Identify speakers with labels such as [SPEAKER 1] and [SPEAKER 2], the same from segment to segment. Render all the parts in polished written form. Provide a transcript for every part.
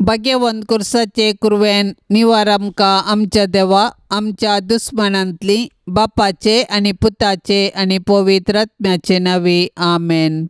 [SPEAKER 1] भाग्यवंत कुर्साचे कुरवेन निवार आमकां आमच्या देवा आमच्या दुस्मानांतली बापाचे आनी पुताचे आनी पवित्र आत्म्याचे नांवी आमेन.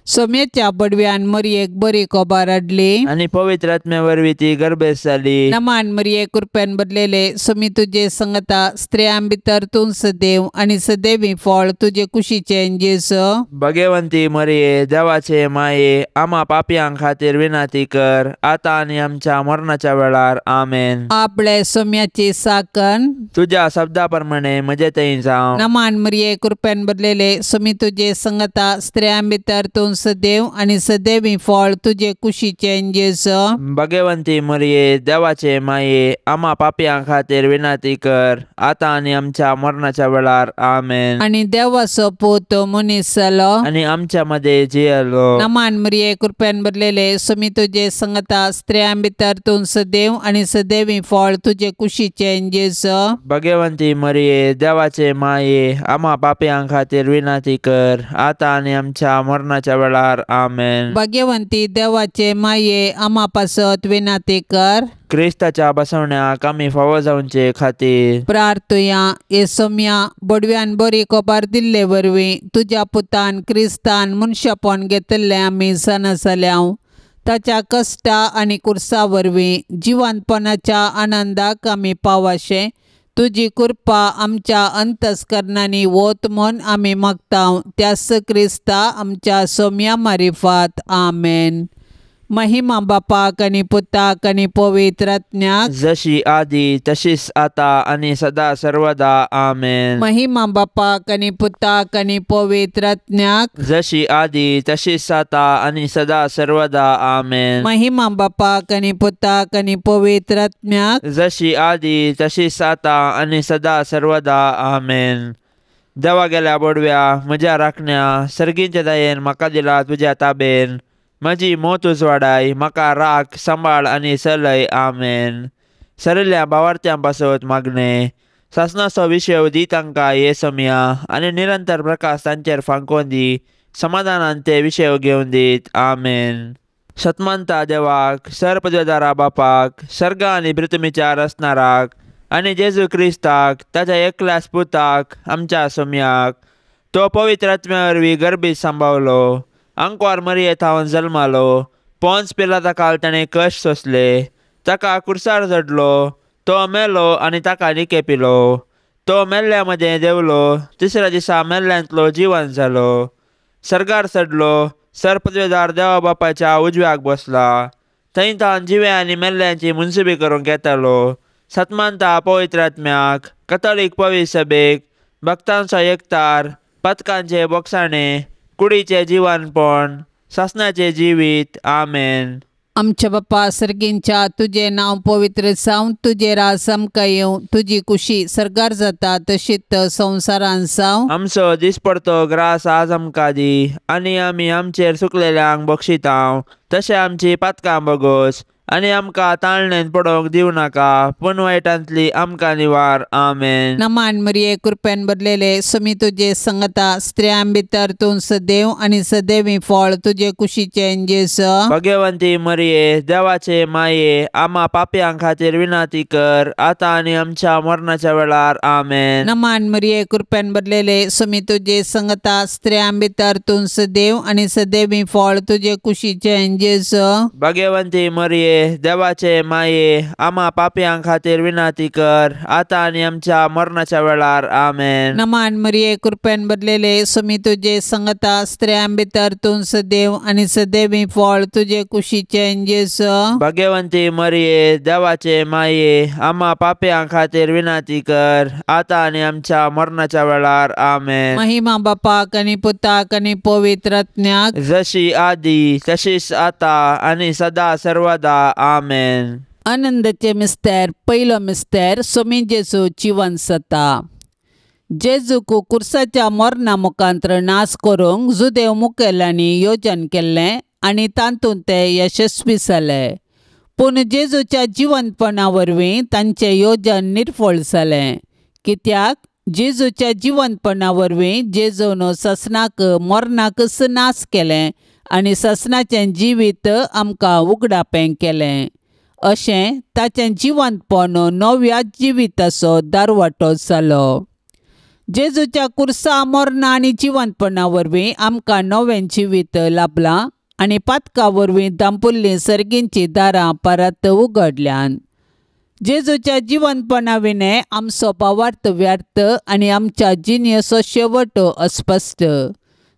[SPEAKER 1] सोम्याच्या बडव्यान मरयेक बरी कोबार हाडली
[SPEAKER 2] आनी पवित्र आत्म्या वरवीं ती गर्भेस्त जाली.
[SPEAKER 1] नमान मरये कृपेन भरलेले सोमी तुजे संगता स्त्रियां भितर तूं सदैव आनी सदैवी फळ तुजे कुशीचें जेजू.
[SPEAKER 2] भगवंती मरये देवाचे माये आमा पापयां खातीर विनंती कर आतां आनी आमच्या मरणाच्या वेळार आमेन.
[SPEAKER 1] आपले सोम्याची साकन
[SPEAKER 2] तुज्या शब्दा प्रमाणे म्हजे थंय जावं.
[SPEAKER 1] नमान मरये कृपेन भरलेले सोमी तुजे संगता स्त्रियां भितर तूं सदैव आनी सदैवी फळ तुजे कुशीचें जेजू.
[SPEAKER 2] भगवंती मरये देवाचे माये आमा पापयां खातीर विनंती कर आतां आनी आमच्या मरणाच्या वेळार आमेन.
[SPEAKER 1] आनी देवाचो पूत मनीस जालो
[SPEAKER 2] आनी आमच्या मदें जियेलो.
[SPEAKER 1] नमान मरये कृपेन भरलेले सोमी तुजे संगता स्त्रियां भितर तूं सदैव आनी सदैवी फळ तुजे कुशीचें जेजू.
[SPEAKER 2] भगवंती मरये देवाचे माये आमा पापयां खातीर विनंती कर आतां आनी आमच्या मरणाच्या वेळार आमेन.
[SPEAKER 1] भाग्यवंती देवाचे माये आमा पासत विनंती कर.
[SPEAKER 2] क्रिस्ताच्या बसवण्याक आमी फावो जावचे खातीर
[SPEAKER 1] प्रार्थुया. हे सोम्या बडव्यान बरी कोबार दिल्ले वरवीं तुज्या पुतान क्रिस्तान मनशापण घेतिल्लें आमी जाणा जाल्याव. ताच्या कश्टा आनी कुर्सा वरवीं जिवंतपणाच्या आनंदाक आमी पावाशें तुजी कृपा आमच्या अंतस्करणांनी वत म्हूण आमी मागता त्याच क्रिस्ता आमच्या सोम्या मारिफात आमेन. महिमा बापाक आनी पुताक आनी पवित्र आत्म्याक
[SPEAKER 2] जशी आदी तशीच आता आनी सदा सर्वदा आमेन.
[SPEAKER 1] महिमा बापाक आनी पुताक आनी पवित्र आत्म्याक
[SPEAKER 2] जशी आदी तशीच आता आनी सदा सर्वदा आमेन.
[SPEAKER 1] महिमा बापाक आनी पुताक आनी पवित्र आत्म्याक
[SPEAKER 2] जशी आदी तशीच आता आनी सदा सर्वदा आमेन. देवा गेल्या बोडव्या म्हज्या राखण्या सर्गींच्या दयेन म्हाका दिला तुज्या ताबेन म्हजी मोत उजवाडाय म्हाका राख सांबाळ आनी चलय आमेन. सरिल्ल्या भावार्थ्यां पासत मागणें सासणाचो विशय दी तांकां हे समया आनी निरंतर प्रकाश तांचेर फांकोवन दी समाधानान ते विशय घेवन दीत आमेन. सतमानता देवाक सरपदवेदारा बापाक सर्ग आनी पृथ्वीच्या रचणाराक आनी जेजू क्रिस्ताक ताच्या एकल्याच पुताक आमच्या सोम्याक तो पवित्र आत्म्या वरवीं गर्भीत सांबावलो आंकवार मरये थावन जल्मालो पोन्स पिलाता काल ताणें कश्ट सोंसले ताका कुर्सार चडलो तो मेलो आनी ताका निके पिलो तो मेल्ल्या मदें देंवलो तिसऱ्या दिसा मेल्ल्यांतलो जिवन जालो सर्गार चडलो सरपदवेदार देवा बापाच्या उजव्याक बसला थंय तावन जिव्या आनी मेल्ल्यांची मुनसुबी करूंक येतालो. सतमानता पवित्र आत्म्याक कथोलीक पवित्र सभेक भक्तांचो एकतार पथकांचे बोगसाणे कुडीचें जिवनपण सासणाचें जिवीत आमेन.
[SPEAKER 1] आमच्या बापा सर्गींच्या तुजें नांव पवित्र जावं तुजें राज आमकां येवं तुजी कुशी सर्गार जाता तशीच संवसारान जावं.
[SPEAKER 2] आमचो दिसपडतो ग्रास आज आमकां दी आनी आमी आमचेर सुकलेल्यांक बक्षितांव तशें आमची पातकां बगोस आनी आमकां ताळणेन पडोवंक दिवं नाका पूण वायटांतली आमकां निवार आमेन.
[SPEAKER 1] नमान मरये कृपेन भरलेले सोमी तुजे संगता स्त्रियां भितर तूं सदैव आनी सदैवी फळ तुजे कुशीचें जेजू.
[SPEAKER 2] भगवंती मरये देवाचे माये आमा पापयां खातीर विनंती कर आतां आनी आमच्या मरणाच्या वेळार आमेन.
[SPEAKER 1] नमान मरये कृपेन भरलेले सोमी तुजे संगता स्त्रियां भितर तूं सदैव आनी सदैवी फळ तुजे कुशीचें जेजू.
[SPEAKER 2] भगवंती मरये देवाचे माये आमा पापयां खातीर विनंती कर आतां आनी आमच्या मरणाच्या वेळार आमेन.
[SPEAKER 1] नमान मरये कृपेन भरलेले सोमी तुजे संगता स्त्रियां भितर तूं सदैव आनी सदैवी फळ तुजे कुशीचें जेजू.
[SPEAKER 2] भगवंती मरये देवाचे माये आमा पापयां खातीर विनंती कर आतां आनी आमच्या मरणाच्या वेळार आमेन.
[SPEAKER 1] महिमा बापाक आनी पुताक आनी पवित्र आत्म्याक
[SPEAKER 2] जशी आदी तशीच आतां आनी सदा सर्वदा आमेन.
[SPEAKER 1] आनंदाचे मिस्तेर पयलो मिस्तेर सोमी जेजू जिवन जाता. जेजूक कुर्साच्या मरणा मुखांत्र नाश करूंक जुदेव मुखेल्यांनी योजन केल्लें आनी तातूंत ते यशस्वी जाले. पूण जेजूच्या जिवंतपणा वरवीं तांचें योजन निर्फळ जालें. कित्याक जेजूच्या जिवंतपणा वरवीं जेजून ससनाक मरणाकच नाश केलें आनी ससनाचें जिवीत आमकां उगडापें केलें. अशें ताचें जिवंतपण नव्या जिविताचो दारवाटो जालो. जेजूच्या कुर्सा मरणा आनी जिवंतपणा वरवीं आमकां नवें जिवीत लाभलां आनी पातका वरवीं दांपुल्लीं सर्गींचीं दारां परत उगडल्यान. जेजूच्या जिवंतपणा विणें आमचो भावार्थ व्यर्थ आनी आमच्या जिणेचो शेवट अस्पश्ट.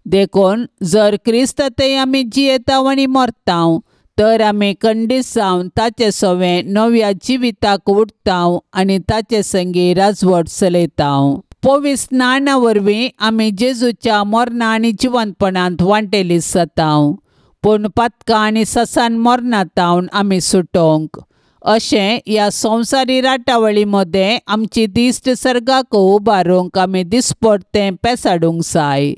[SPEAKER 1] देखून जर क्रिस्त थंय आमी जियेताव आनी मरताव तर आमी खंडीत जावन ताचे सवें नव्या जिविताक उठताव आनी ताचे संगी राजवट चलयताव. पवित्र स्नाना वरवीं आमी जेजूच्या मरणा आनी जिवंतपणांत वांटेली जाताव, पूण पातकां आनी ससान मरणांत आमी सुटोवंक अशें ह्या संवसारी राटावळी मदें आमची दिश्ट सर्गाक उबारूंक आमी दिसपडतें पेसाडूंक जाय.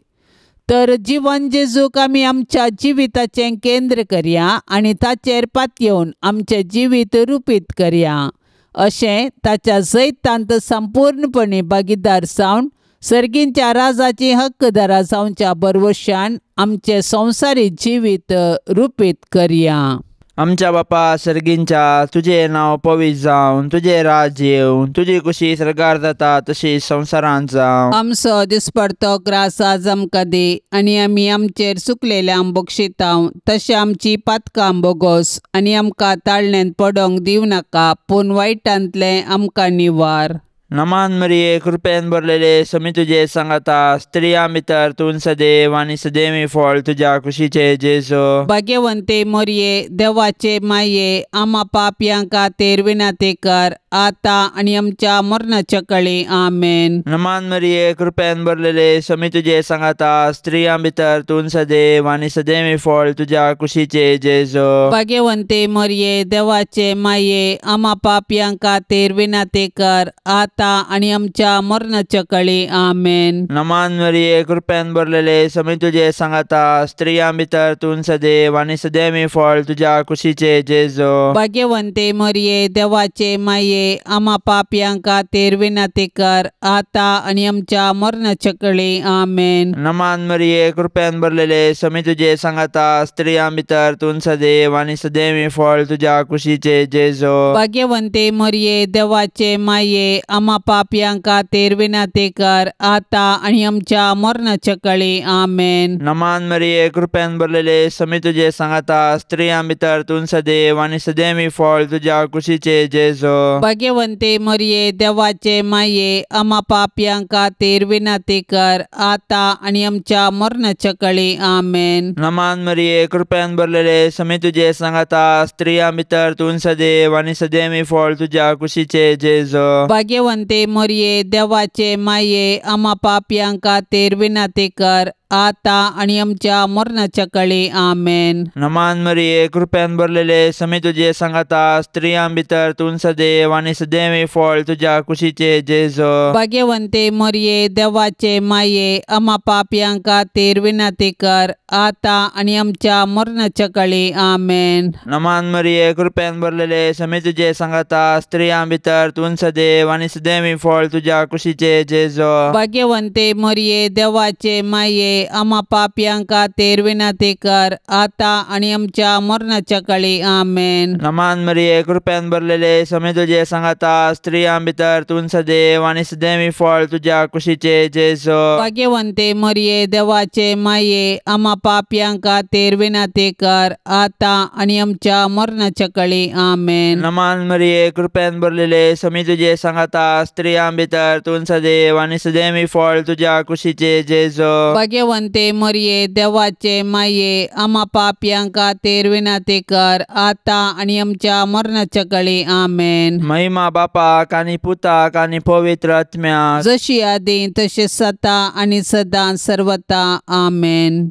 [SPEAKER 1] तर जिवन जेजूक आमी आमच्या जिविताचें केंद्र करया आनी ताचेर पातयेवन आमचें जिवीत रुपीत करया. अशें ताच्या जैतांत संपूर्णपणी भागीदार जावन सर्गींच्या राजाची हक्कदारा जावच्या भरवशान आमचें संवसारी जिवीत रुपीत करया.
[SPEAKER 2] आमच्या बापा सर्गींच्या, तुजें नांव पवित्र जावन, तुजें राज येवन, तुजी कुशी सर्गार जाता तशी संवसारांत जावं.
[SPEAKER 1] आमचो दिसपडतो ग्रास आज आमकां दी आनी आमी आमचेर चुकलेल्यांक बक्षितांव तशें आमची पातकां बोगोस आनी आमकां ताळण्यांत पडोंक दिवं नाका, पूण वायटांतलें आमकां निवार.
[SPEAKER 2] नमान मरिये, कृपेन भरलेले, समी तुजे सांगाता, स्त्रियां भितर तूं सदैव आनी सदैवी फळ तुज्या कुशीचे जेजू.
[SPEAKER 1] भाग्यवंते मरिये, देवाचे माये, आमा पापयां खातीर विनंती कर आतां आनी आमच्या मरणाच्या कळी. आमेन.
[SPEAKER 2] नमान मरिये, कृपेन भरलेले, समी तुजे सांगाता, स्त्रियां भितर तूं सदैव आनी सदैवी फळ तुज्या कुशीचे जेजू.
[SPEAKER 1] भाग्यवंते मरिये, देवाचे माये, आमा पापयां खातीर विनंती कर आतां आनी आमच्या मरणाच्या कळी. आमेन.
[SPEAKER 2] नमान मरिये, कृपेन भरलेले, समी तुजे सांगाता, स्त्रियां भितर तूं सदैव आनी सदैवी फळ तुज्या कुशीचे जेजू.
[SPEAKER 1] भाग्यवंते मरिये, देवाचे माये, आमा पापयां खातीर विनंती कर आतां आनी आमच्या मरणाच्या कळी. आमेन.
[SPEAKER 2] नमान मरिये, कृपेन भरलेले, समी तुजे सांगाता, स्त्रियां भितर तूं सदैव आनी सदैवी फळ तुज्या कुशीचे जेजू.
[SPEAKER 1] भाग्यवंते मरिये, देवाचे माये, आमा पापयां खातीर विनंती कर आतां आनी आमच्या मरणाच्या कळी. आमेन.
[SPEAKER 2] नमान मरिये, कृपेन भरलेले, समी तुजे सांगाता, स्त्रियां भितर तूं सदैव आनी सदैवी फळ तुज्या कुशीचे जेजू.
[SPEAKER 1] भाग्यवंते मरिये, देवाचे माये, आमा पापयां खातीर विनंती कर आतां आनी आमच्या मरणाच्या कळी. आमेन.
[SPEAKER 2] नमान मरिये, कृपेन भरलेले, समी तुजे सांगाता, स्त्रियां भितर तूं सदैव आनी सदैवी फळ तुज्या कुशीचे जेजू.
[SPEAKER 1] भाग्यवंते मरिये, देवाचे माये, आमा पापयां खातीर विनंती कर आतां आनी आमच्या मरणाच्या कळी. आमेन.
[SPEAKER 2] नमान मरिये, कृपेन भरलेले, समी तुजे सांगाता, स्त्रियां भितर तूं सदैव आनी सदैवी फळ तुज्या कुशीचे जेजू.
[SPEAKER 1] भाग्यवंते मरिये, देवाचे माये, आमा पापयां खातीर विनंती कर आतां आनी आमच्या मरणाच्या कळी. आमेन.
[SPEAKER 2] नमान मरिये, कृपेन भरलेले, समी तुजे सांगाता, स्त्रियां भितर तूं सदैव आनी सदैवी फळ तुज्या कुशीचे जेजू.
[SPEAKER 1] भाग्यवंते मरिये, देवाचे माये, आमा पापयां खातीर विनंती कर आतां आनी आमच्या मरणाच्या कळी. आमेन.
[SPEAKER 2] नमान मरिये, कृपेन भरलेले, समी तुजे सांगाता, स्त्रियां भितर तूं सदैव आनी सदैवी फळ तुज्या कुशीचे जेजू.
[SPEAKER 1] भाग्यवंते मरिये, देवाचे माये, आमा पापयां खातीर विनंती कर आतां आनी आमच्या मरणाच्या कळी. आमेन.
[SPEAKER 2] नमान मरिये, कृपेन भरलेले, समी तुजे सांगाता, स्त्रियां भितर तूं सदैव आनी सदैवी फळ तुज्या कुशीचे जेजू.
[SPEAKER 1] भाग्यवंते मरिये, देवाचे माये, आमा पापयां खातीर विनंती कर आतां आनी आमच्या मरणाच्या कळी. आमेन.
[SPEAKER 2] महिमा बापाक आनी पुताक आनी पवित्र आत्म्याक,
[SPEAKER 1] जशी आदी तशी सता आनी सदां सर्वता. आमेन.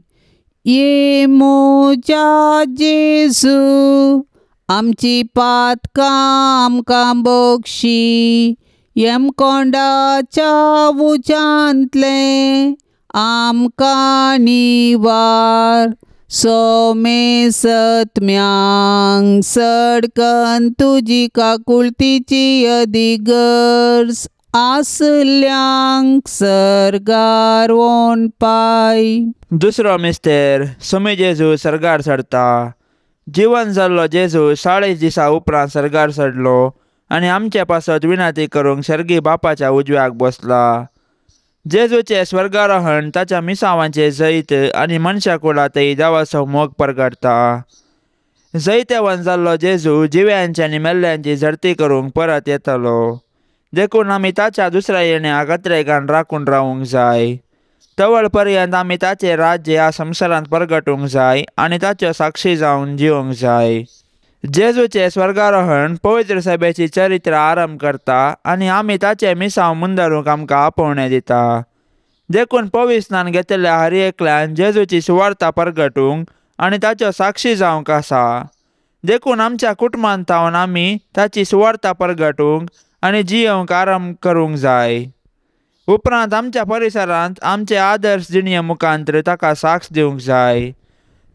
[SPEAKER 1] ये म्हज्या जेजू, आमची पातकां आमकां बक्षी, यमकोंडाच्या उज्यांतलें आमकां निवार. सोमेसत्म्यांक सडकन तुजी काकुळतीची अदिगर्ज आसल्यांक सर्गार वोन पाय.
[SPEAKER 2] दुसरो मिस्तेर, समी जेजू सर्गार चडता. जिवन जाल्लो जेजू 40 दिसां उपरांत सर्गार चडलो आनी आमचे पासत विनंती करूंक सर्गी बापाच्या उजव्याक बसला. जेजूचें स्वर्गारोहण ताच्या मिसांवांचें जैत आनी मनशा कुळांतय देवाचो मोग परगटता. जैतेवन जाल्लो जेजू जिव्यांची आनी मेल्ल्यांची झडती करूंक परत येतलो. देखून आमी ताच्या दुसऱ्या येण्याक अत्रेगान राखून रावूंक जाय. तवळ पर्यंत आमी ताचें राज्य ह्या संवसारांत परगटूंक जाय आनी ताच्यो साक्षी जावन जिवंक जाय. जेजूचें स्वर्गारोहण पवित्र सभेची चरित्र आरंभ करता आनी आमी ताचें मिसांव मुंदरूंक आमकां आपोवणें दिता. देखून पविस्नान घेतिल्ल्या हर एकल्यान जेजूची सुवार्ता परगटूंक आनी ताच्यो साक्षी जावंक आसा. देखून आमच्या कुटुंबांत थावन आमी ताची सुवार्ता परगटूंक आनी जियेवंक आरंभ करूंक जाय. उपरांत आमच्या परिसरांत आमचे आदर्श जिणये मुखांतर ताका साक्ष दिवंक जाय.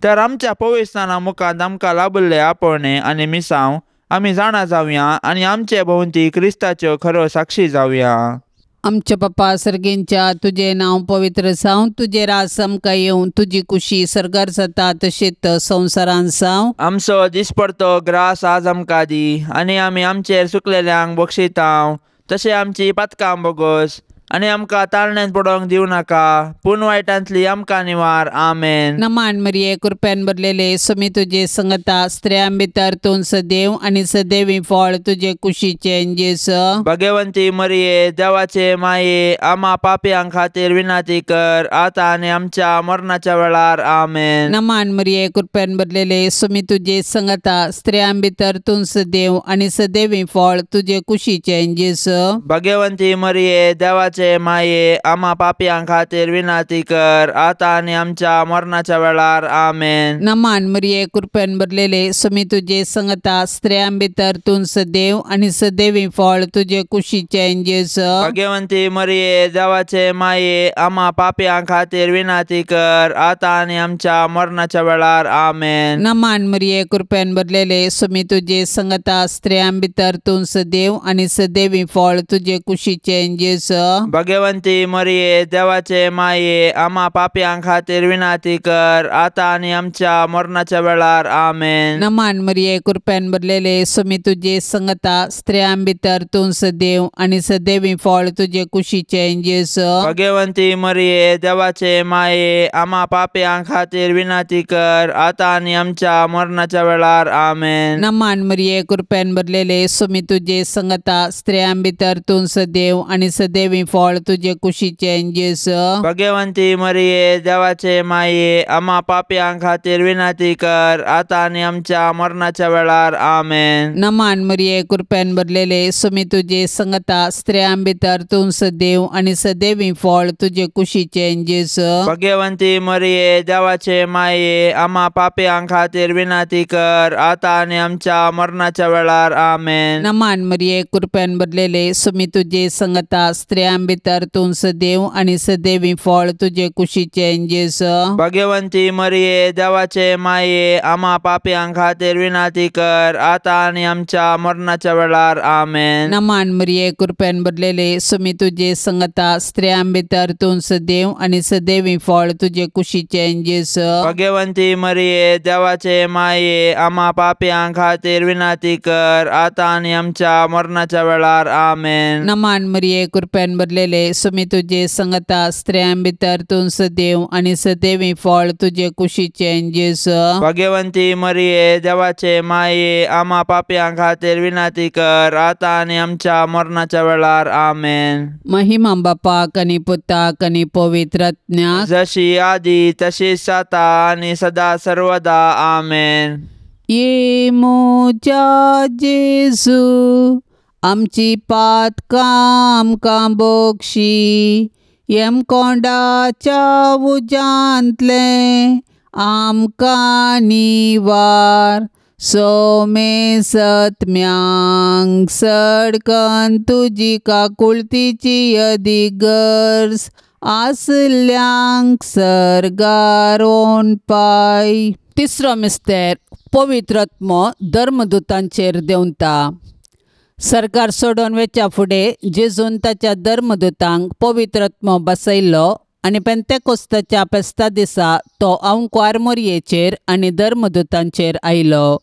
[SPEAKER 2] तर आमच्या पविस्नाना मुखांत आमकां लाभिल्ले आपोवणें आनी मिसांव आमी जाणा जावया आनी आमचे भोंवती क्रिस्ताच्यो खऱ्यो साक्षी जावया.
[SPEAKER 1] आमच्या पप्पा सर्गींच्या तुजें नांव पवित्र जावं, तुजें राज आमकां येवं, तुजी कुशी सर्गार जाता तशेंच संवसारांत जावं.
[SPEAKER 2] आमचो दिसपडतो ग्रास आज आमकां दी आनी आमी आमचेर सुकलेल्यांक बक्षितांव तशें आमची पातकां बोगस आनी आमकां ताळण्यांत पडोवंक दिवं नाका, पूण वायटांतली आमकां निवार. आमेन.
[SPEAKER 1] नमान मरिये, कृपेन भरलेले, स्वामी तुजे संगता, स्त्रियां भितर तूं सदैव आनी सदैवी फळ तुजे कुशीचें जेजू.
[SPEAKER 2] भगवंती मरिये, देवाचे माये, आमा पापयां खातीर विनंती कर आतां आनी आमच्या मरणाच्या वेळार. आमेन.
[SPEAKER 1] नमान मरिये, कृपेन भरलेले, स्वामी तुजे संगता, स्त्रियां भितर तूं सदैव आनी सदैवी फळ तुजे कुशीचें जेजू.
[SPEAKER 2] भगवंती मरिये, देवाचे माये, आमा पापयां खातीर विनंती कर आतां आनी आमच्या मरणाच्या वेळार. आमेन.
[SPEAKER 1] नमान मरिये, कृपेन भरलेले, स्वामी तुजे संगता, स्त्रियां भितर तूं सदैव आनी सदैवी फळ तुजे कुशीचें जेजू.
[SPEAKER 2] भगवंती मरिये, देवाचे माये, आमा पापयां खातीर विनंती कर आतां आनी आमच्या मरणाच्या वेळार. आमेन.
[SPEAKER 1] नमान मरिये, कृपेन भरलेले, स्वामी तुजे संगता, स्त्रियां भितर तूं सदैव आनी सदैवी फळ तुजे कुशीचें जेजू.
[SPEAKER 2] भगवंती मरिये, देवाचे माये, आमा पापयां खातीर विनंती कर आतां आनी आमच्या मरणाच्या वेळार. आमेन.
[SPEAKER 1] नमान मरिये, कृपेन भरलेले, स्वामी तुजे संगता, स्त्रियां भितर तूं सदैव आनी सदैवी फळ तुजे कुशीचें जेजू.
[SPEAKER 2] भगवंती मरिये, देवाचे माये, आमा पापयां खातीर विनंती कर आतां आनी आमच्या मरणाच्या वेळार. आमेन.
[SPEAKER 1] नमान मरिये, कृपेन भरलेले, स्वामी तुजे संगता, स्त्रियां भितर तूं सदैव आनी सदैवी फळ तुजे कुशीचें जेजू.
[SPEAKER 2] भगवंती मरिये, देवाचे माये, आमा पापयां खातीर विनंती कर आतां आनी आमच्या मरणाच्या वेळार. आमेन.
[SPEAKER 1] नमान मरिये, कृपेन भरलेले, स्वामी तुजे संगता, स्त्रियां भितर तूं सदैव आनी सदैवी फळ तुजे कुशीचें जेजू.
[SPEAKER 2] भगवंती मरिये, देवाचे माये, आमा पापयां खातीर विनंती कर आतां आनी आमच्या मरणाच्या वेळार. आमेन.
[SPEAKER 1] नमान मरिये, कृपेन भरलेले, स्वामी तुजे संगता, स्त्रियां भितर तूं सदैव आनी सदैवी फळ तुजे कुशीचें जेजू.
[SPEAKER 2] भगवंती मरिये, देवाचे माये, आमा पापयां खातीर विनंती कर आतां आनी आमच्या मरणाच्या वेळार. आमेन.
[SPEAKER 1] नमान मरिये, कृपेन भरलेले, स्वामी तुजे संगता, स्त्रियां भितर तूं सदैव आनी सदैवी फळ तुजे कुशीचें जेजू.
[SPEAKER 2] भगवंती मरिये, देवाचे माये, आमा पापयां खातीर विनंती कर आतां आनी आमच्या मरणाच्या वेळार. आमेन.
[SPEAKER 1] नमान मरिये, कृपेन भरलेले, स्वामी तुजे संगता, स्त्रियां भितर तूं सदैव आनी सदैवी फळ तुजे कुशीचें जेजू.
[SPEAKER 2] भगवंती मरिये, देवाचे माये, आमा पापयां खातीर विनंती कर आतां आनी आमच्या मरणाच्या वेळार. आमेन.
[SPEAKER 1] महिमा बापाक आनी पुताक आनी पवित्र आत्म्याक,
[SPEAKER 2] जशी आदी तशीच आतां आनी सदा सर्वदा. आमेन.
[SPEAKER 1] ये म्हज्या जेजू, आमची पातकां आमकां बक्षी, यमकोंडाच्या उज्यांतलें आमकां निवार, सोमे सत्म्यांक सडकन तुजी काकुळतीची अदीक गरज आसल्यांक सर्गार पाय. तिसरो मिस्तेर पवित्र आत्मो धर्मदूतांचेर देंवता. सरकार सोडून वेच्या फुडें जेजून ताच्या धर्मदूतांक पवित्र आत्मो बसयलो आनी पेंतेकोस्ताच्या फेस्ता दिसा तो आंवकुवार मोरयेचेर आनी धर्मदूतांचेर आयलो.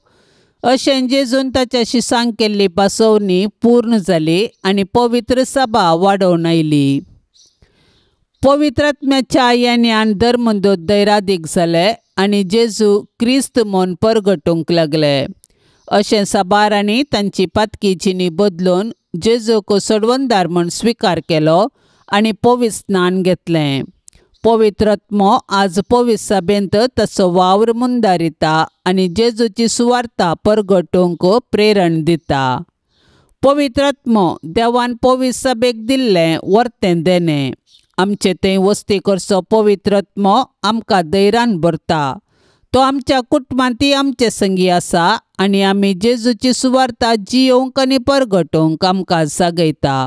[SPEAKER 1] अशें जेजून ताच्या शिसांक केल्ली पासोवणी पूर्ण जाली आनी पवित्र सभा वाडोवन आयली. पवित्र आत्म्याच्या येण्यान धर्मदूत दैरादीक जाले आनी जेजू क्रिस्त म्हूण परगटूंक लागले. अशें साबारांनी तांची पातकी जिणी बदलून जेजूक सोडवणदार म्हूण स्विकार केलो आनी पवित्र स्नान घेतलें. पवित्र आत्मो आज पवित्र सभेंत ताचो वावर मुंदारिता आनी जेजूची सुवार्ता परगटूंक प्रेरण दिता. पवित्र आत्मो देवान पवित्र सभेक दिल्लें वर्तें देणें. आमचे थंय वस्ती करचो पवित्र आत्मो आमकां धैर्यान भरता. तो आमच्या कुटुंबांतय आमचे संगी आसा आनी आमी जेजूची सुवार्ता जियोवंक आनी परगटोवंक आमकां जागयता.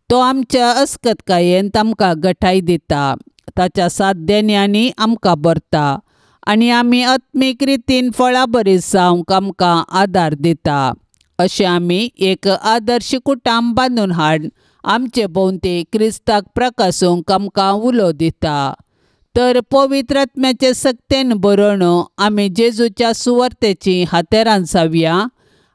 [SPEAKER 1] तो आमच्या अस्कतकायेन आमकां गठाय दिता. ताच्या सात देण्यांनी आमकां भरता आनी आमी आत्मीक रितीन फळां बरी जावंक आमकां आदार दिता. अशें आमी एक आदर्श कुटुंब बांदून हाड आमचे भोंवती क्रिस्ताक प्रकासूंक आमकां उलो दिता. तर पवित्र आत्म्याचे सक्तेन बरोवन आमी जेजूच्या सुवार्तेची हातेरां जावया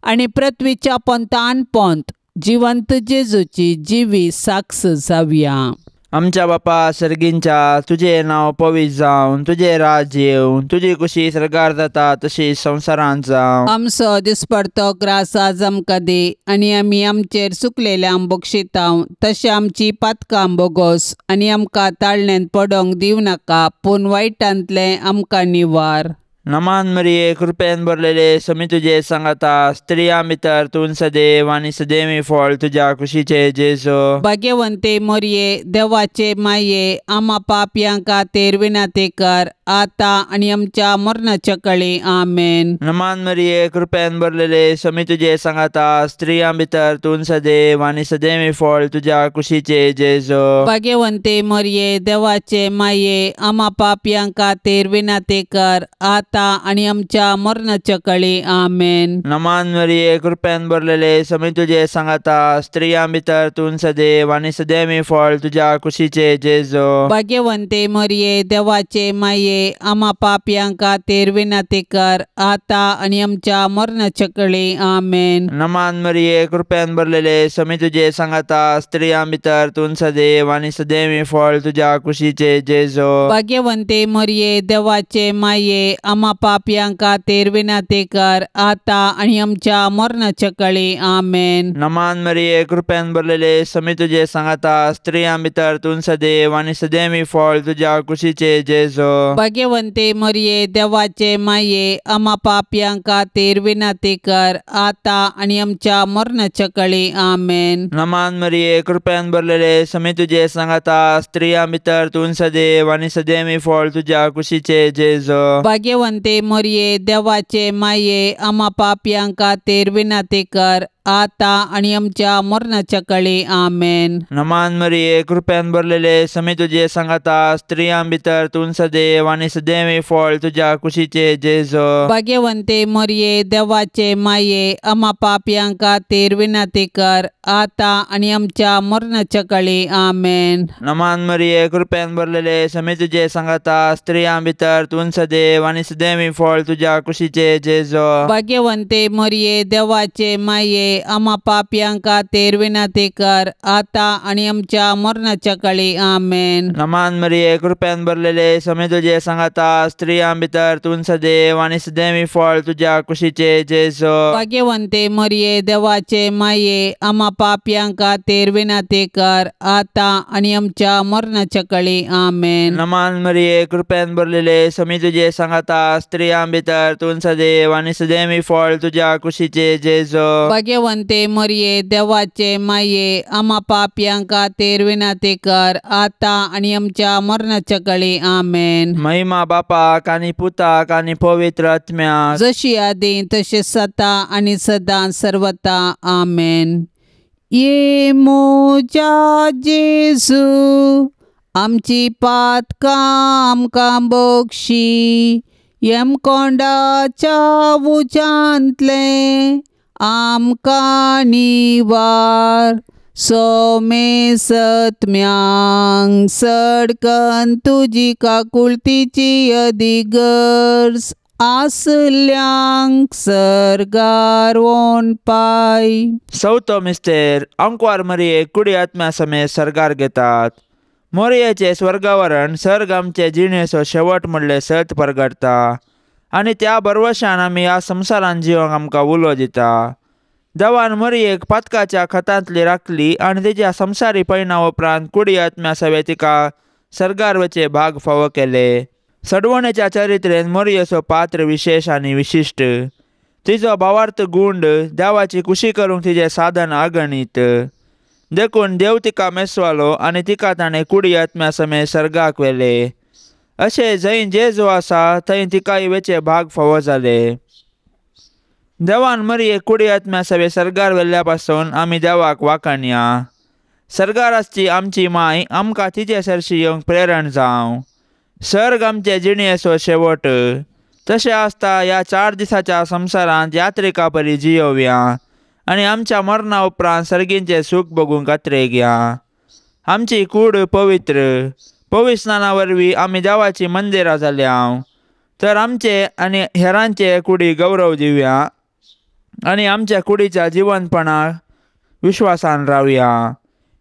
[SPEAKER 1] आनी पृथ्वीच्या पोंतान पोंत जिवंत जेजूची जिवी साक्ष जावया.
[SPEAKER 2] आमच्या बापा सर्गींच्या, तुजें नांव पवित्र जावं, तुजें राज्य येवं, तुजी कुशी सर्गार जाता तशी संवसारांत जावं.
[SPEAKER 1] आमचो दिसपडतो ग्रास आज आमकां दी आनी आमी आमचेर चुकलेल्यांक बक्षितांव तशें आमची पातकां बोगोस आनी आमकां ताळण्यांत पडोंक दिवं नाका पूण वायटांतलें आमकां निवार.
[SPEAKER 2] नमान मरिये, कृपेन भरलेले, समी तुजे सांगाता, स्त्रियां भितर तूं सदैव आनी सदैवी फळ तुज्या कुशीचे जेजू.
[SPEAKER 1] भाग्यवंते मोरये, देवाचे माये, आमा पापयां खातीर विनंती कर आतां आनी आमच्या मरणाच्या कळी. आमेन.
[SPEAKER 2] नमान मरिये, कृपेन भरलेले, समी तुजे सांगाता, स्त्रियां भितर तूं सदैव आनी सदैवी फळ तुज्या कुशीचे जेजू.
[SPEAKER 1] भाग्यवंते मोरये, देवाचे माये, आमा पापयां खातीर विनंती कर आतां आनी आमच्या मरणाच्या कळी. आमेन.
[SPEAKER 2] नमान मरिये, कृपेन भरलेले, समी तुजे सांगाता, स्त्रियां भितर तूं सदैव आनी सदैवी फळ तुज्या कुशीचे जेजू.
[SPEAKER 1] भाग्यवंते मोरये, देवाचे माये, आमा पापयां खातीर विनंती कर आतां आनी आमच्या मरणाच्या कळी. आमेन.
[SPEAKER 2] नमान मरिये, कृपेन भरलेले, समी तुजे सांगाता, स्त्रियां भितर तूं सदैव आनी सदैवी फळ तुज्या कुशीचे जेजू.
[SPEAKER 1] भाग्यवंते मोरये, देवाचे माये, आमा पापयां खातीर विनंती कर आतां आनी आमच्या मरणाच्या कळी. आमेन.
[SPEAKER 2] नमान मरिये, कृपेन भरलेले, समी तुजे सांगाता, स्त्रियां भितर तूं सदैव आनी सदैवी फळ तुज्या कुशीचे जेजू.
[SPEAKER 1] भाग्यवंते मोरये, देवाचे माये, आमा पापयां खातीर विनंती कर आतां आनी आमच्या मरणाच्या कळी. आमेन.
[SPEAKER 2] नमान मरिये, कृपेन भरलेले, समी तुजे सांगाता, स्त्रियां भितर तूं सदैव आनी सदैवी फळ तुज्या कुशीचे जेजू.
[SPEAKER 1] भाग्यवंते मोरये, देवाचे माये, आमा पापयां खातीर विनंती कर आतां आनी आमच्या मरणाच्या कळी. आमेन.
[SPEAKER 2] नमान मरिये, कृपेन भरलेले, समी तुजे सांगाता, स्त्रियां भितर तूं सदैव आनी सदैवी फळ तुज्या कुशीचे जेजू.
[SPEAKER 1] भाग्यवंते मोरये, देवाचे माये, आमा पापयां खातीर विनंती कर आतां आनी आमच्या मरणाच्या कळी. आमेन.
[SPEAKER 2] नमान मरिये, कृपेन भरलेले, समी तुजे सांगाता, स्त्रियां भितर तूं सदैव आनी सदैवी फळ तुज्या कुशीचे जेजू.
[SPEAKER 1] भाग्यवंते मोरये, देवाचे माये, आमा पापयां खातीर विनंती कर आतां आनी आमच्या मरणाच्या कळी. आमेन.
[SPEAKER 2] नमान मरिये, कृपेन भरलेले, समी तुजे सांगाता, स्त्रियां भितर तूं सदैव आनी सदैवी फळ तुज्या कुशीचे जेजू.
[SPEAKER 1] भाग्यवंते मोरये, देवाचे माये, आमा पापयां खातीर विनंती कर आतां आनी आमच्या मरणाच्या कळी. आमेन.
[SPEAKER 2] नमान मरिये, कृपेन भरलेले, समी तुजे सांगाता, स्त्रियां भितर तूं सदैव आनी सदैवी फळ तुज्या कुशीचे जेजू.
[SPEAKER 1] भाग्यवंते मोरये, देवाचे माये, आमा पापयां खातीर विनंती कर आतां आनी आमच्या मरणाच्या कळी. आमेन.
[SPEAKER 2] महिमा बापाक आनी पुताक आनी पवित्र आत्म्याक,
[SPEAKER 1] जशी आदी तशी सता आनी सदां सर्वता. आमेन. ये म्हज्या जेजू, आमची पातकां आमकां बक्षी, यमकोंडाच्या उज्यांतलें आमकां निवार. सोमेसत्म्यांक सडकन तुजी काकुळतीची अदिगर्ज आसल्यांक सर्गार वोन पाय.
[SPEAKER 2] चवथो मिस्तेर आंकवार मरिये कुडी आत्म्या समेत सर्गार घेतात. मोरयेचें स्वर्गावरण सर्ग आमचे जिणेचो शेवट म्हणलें सत परगटता आनी त्या भरवशान आमी ह्या संवसारान जिवंक आमकां उलो दिता. देवान मरियेक पातकाच्या खतांतली राखली आनी तिच्या संवसारी पयणा उपरांत कुडी आत्म्या सवे तिका सर्गार वचे भाग फावो केले. सडवणेच्या चरित्रेन मोरयेचो पात्र विशेश आनी विशिश्ट. तिचो भावार्थ गुंड देवाची कुशी करूंक तिचें साधन अगणीत. देखून देव तिका मेसवालो आनी तिका ताणें कुडी आत्म्या समेत सर्गाक व्हेले. अशें जंय जेजू आसा थंय तिकाय वेचे भाग फावो जाले. देवान मरियेक कुडी आत्म्या सवे सर्गार व्हेल्ल्या पासून आमी देवाक वाखाणया. सर्गार आसची आमची माय आमकां तिचे सरशी येवंक प्रेरण जावं. सर्ग आमचे जिणेचो शेवट. तशें आसता ह्या 4 दिसाच्या संवसारांत यात्रिका परी जियोवया आनी आमच्या मरणा उपरांत सर्गींचें सूख भोगूंक कातरेगया. आमची कूड पवित्र पवित्र स्नाना वरवीं आमी देवाची मंदिरां जाल्या तर आमचे आनी हेरांचे कुडी गौरव दिवया आनी आमच्या कुडीच्या जिवनपणाक विश्वासान रावया.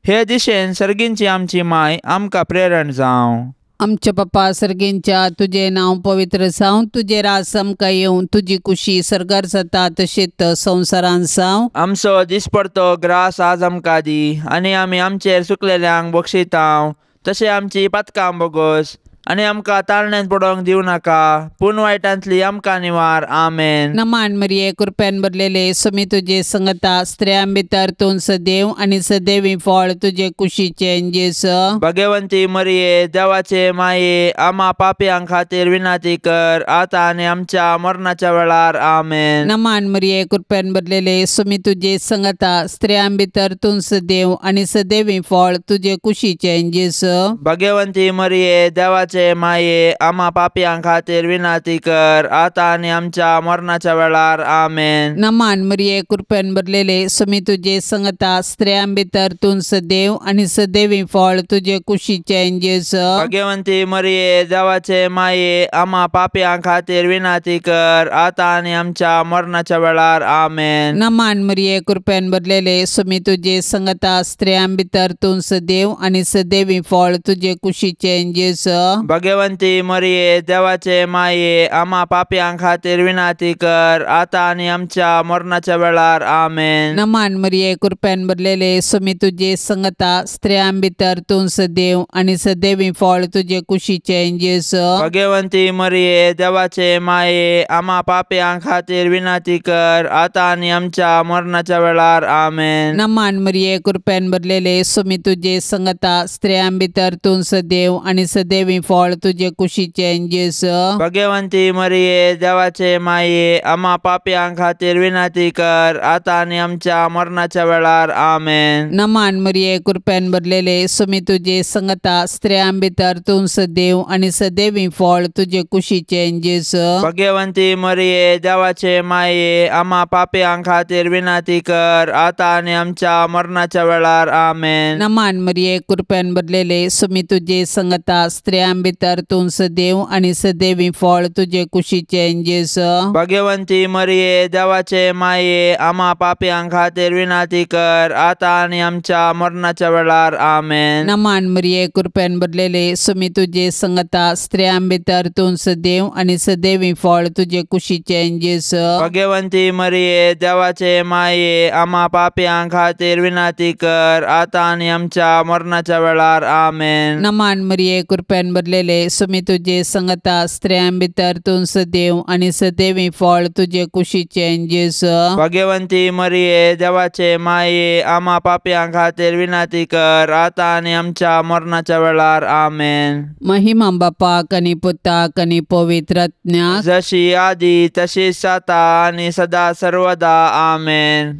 [SPEAKER 2] हे दिशेन सर्गींची आमची माय आमकां प्रेरण जावं.
[SPEAKER 1] आमच्या पप्पा सर्गींच्या तुजें नांव पवित्र जावं, तुजें राज आमकां येवं, तुजी कुशी सर्गार जाता तशेंच संवसारान जावं.
[SPEAKER 2] आमचो दिसपडतो ग्रास आज आमकां दी आनी आमी आमचेर चुकलेल्यांक बक्षितांव तशें आमची पातकां बोगस आनी आमकां ताळण्यांत पडोवंक दिवं नाका पूण वायटांतली आमकां निवार. आमेन.
[SPEAKER 1] नमान मरिये कृपेन भरलेले स्वामी तुजे संगता, स्त्रियां भितर तूं सदैव आनी सदैवी फळ तुजे कुशीचें जेजू.
[SPEAKER 2] भगवंती मरिये देवाचे माये आमा पापयां खातीर विनंती कर आतां आनी आमच्या मरणाच्या वेळार. आमेन.
[SPEAKER 1] नमान मरिये कृपेन भरलेले स्वामी तुजे संगता, स्त्रियां भितर तूं सदैव आनी सदैवी फळ तुजे कुशीचें जेजू.
[SPEAKER 2] भगवंती मरिये देवाचे माये आमा पापयां खातीर विनंती कर आतां आनी आमच्या मरणाच्या वेळार. आमेन.
[SPEAKER 1] नमान मरिये कृपेन भरलेले स्वामी तुजे संगता, स्त्रियां भितर तूं सदैव आनी सदैवी फळ तुजे कुशीचें जेजू.
[SPEAKER 2] भगवंती मरिये देवाचे माये आमा पापयां खातीर विनंती कर आतां आनी आमच्या मरणाच्या वेळार. आमेन.
[SPEAKER 1] नमान मरिये कृपेन भरलेले स्वामी तुजे संगता, स्त्रियां भितर तूं सदैव आनी सदैवी फळ तुजे कुशीचें जेजू.
[SPEAKER 2] भगवंती मरिये देवाचे माये आमा पापयां खातीर विनंती कर आतां आनी आमच्या मरणाच्या वेळार. आमेन.
[SPEAKER 1] नमान मरिये कृपेन भरलेले स्वामी तुजे संगता, स्त्रियां भितर तूं सदैव आनी सदैवी फळ तुजे कुशीचें जेजू.
[SPEAKER 2] भगवंती मरिये देवाचे माये आमा पापयां खातीर विनंती कर आतां आनी आमच्या मरणाच्या वेळार. आमेन.
[SPEAKER 1] नमान मरिये कृपेन भरलेले स्वामी तुजे संगता, स्त्रियां भितर तूं सदैव आनी सदैवी फळ तुजे कुशीचें जेजू.
[SPEAKER 2] भगवंती मरिये देवाचे माये आमा पापयां खातीर विनंती कर आतां आनी आमच्या मरणाच्या वेळार. आमेन.
[SPEAKER 1] नमान मरिये कृपेन भरलेले स्वामी तुजे संगता, स्त्रियां भितर तूं सदैव आनी सदैवी फळ तुजे कुशीचें जेजू.
[SPEAKER 2] भगवंती मरिये देवाचे माये आमा पापयां खातीर विनंती कर आतां आनी आमच्या मरणाच्या वेळार. आमेन.
[SPEAKER 1] नमान मरिये कृपेन भरलेले स्वामी तुजे संगता, स्त्रियां भितर तूं सदैव आनी सदैवी फळ तुजे कुशीचें जेजू.
[SPEAKER 2] भगवंती मरिये देवाचे माये आमा पापयां खातीर विनंती कर आतां आनी आमच्या मरणाच्या वेळार. आमेन.
[SPEAKER 1] नमान मरिये कृपेन भरलेले स्वामी तुजे संगता, स्त्रियां भितर तूं सदैव आनी सदैवी फळ तुजे कुशीचें जेजू.
[SPEAKER 2] भगवंती मरिये देवाचे माये आमा पापयां खातीर विनंती कर आतां आनी आमच्या मरणाच्या वेळार. आमेन.
[SPEAKER 1] नमान मरिये कृपेन भरलेले स्वामी तुजे संगता, स्त्रियां भितर तूं सदैव आनी सदैवी फळ तुजे कुशीचें जेजू.
[SPEAKER 2] भगवंती मरिये देवाचे माये आमा पापयां खातीर विनंती कर आतां आनी आमच्या मरणाच्या वेळार. आमेन.
[SPEAKER 1] महिमा बापाक आनी पुताक आनी पवित्र आत्म्याक,
[SPEAKER 2] जशी आदी तशीच आतां आनी सदा सर्वदा. आमेन.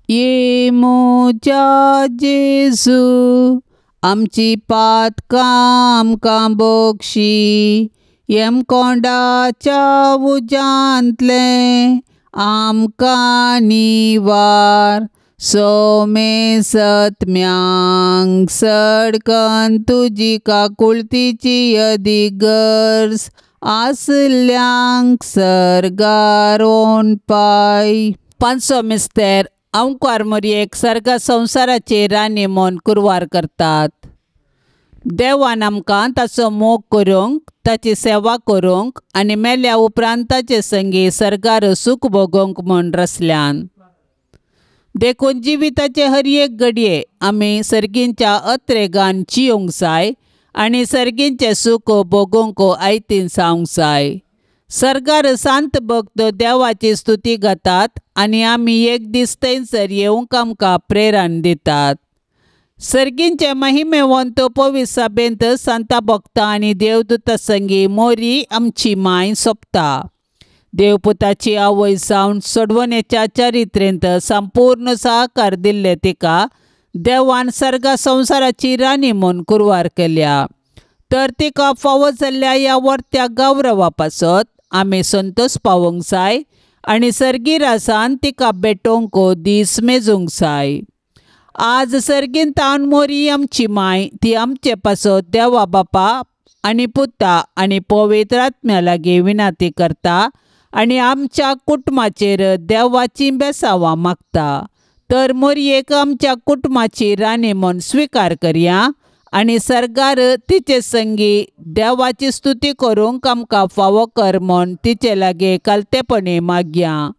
[SPEAKER 1] ये म्हज्या जेजू आमची पातकां आमकां बोगशी, यमकोंडाच्या उज्यांतलें आमकां निवार, सोमे सत्म्यांक सडकन तुजी काकुळतीची अदीक गरज आसल्यांक सर्गार पाय. पांचसो मिस्तेर अंकुर मोरयेक सर्ग संवसाराचे राणी म्हूण कुरवार करतात. देवान आमकां ताचो मोग करूंक, ताची सेवा करूंक आनी मेल्या उपरांत ताचे संगी सर्गार सूख भोगोवंक म्हूण रचल्यान. देखून जिविताचे हर एक घडये आमी सर्गींच्या अत्रेगान जियोंक जाय आनी सर्गींचें सूख भोगोवंक आयतीन जावंक जाय. सर्गार सांत भक्त देवाची स्तुती गातात आनी आमी एक दीस थंयसर येवंक आमकां प्रेरण दितात. सर्गींचे महिमेवंत पवित्र सभेंत सांता भक्ता आनी देवदूता संगी मोरी आमची माय सोंपता. देवपुताची आवय जावन सोडवणेच्या चरित्रेंत संपूर्ण सहकार दिल्ले तिका देवान सर्गा संवसाराची राणी म्हूण कुरवार केल्या. तर तिका फावो जाल्ल्या ह्या वर्त्या गौरवा पासत आमी संतोश पावोवंक जाय आनी सर्गी रासान तिका भेटोवंक दीस मेजूंक जाय. आज सर्गीन तावन मोरी आमची माय ती आमचे पासत देवा बापा आनी पुता आनी पवित्र आत्म्या लागीं विनंती करता आनी आमच्या कुटुंबाचेर देवाची बेसावां मागता. तर मोरयेक आमच्या कुटुंबाची राणी म्हूण स्विकार करया आनी सर्गार तिचे संगी देवाची स्तुती करूंक आमकां फावो कर म्हूण तिचे लागीं कालतेपणी मागया.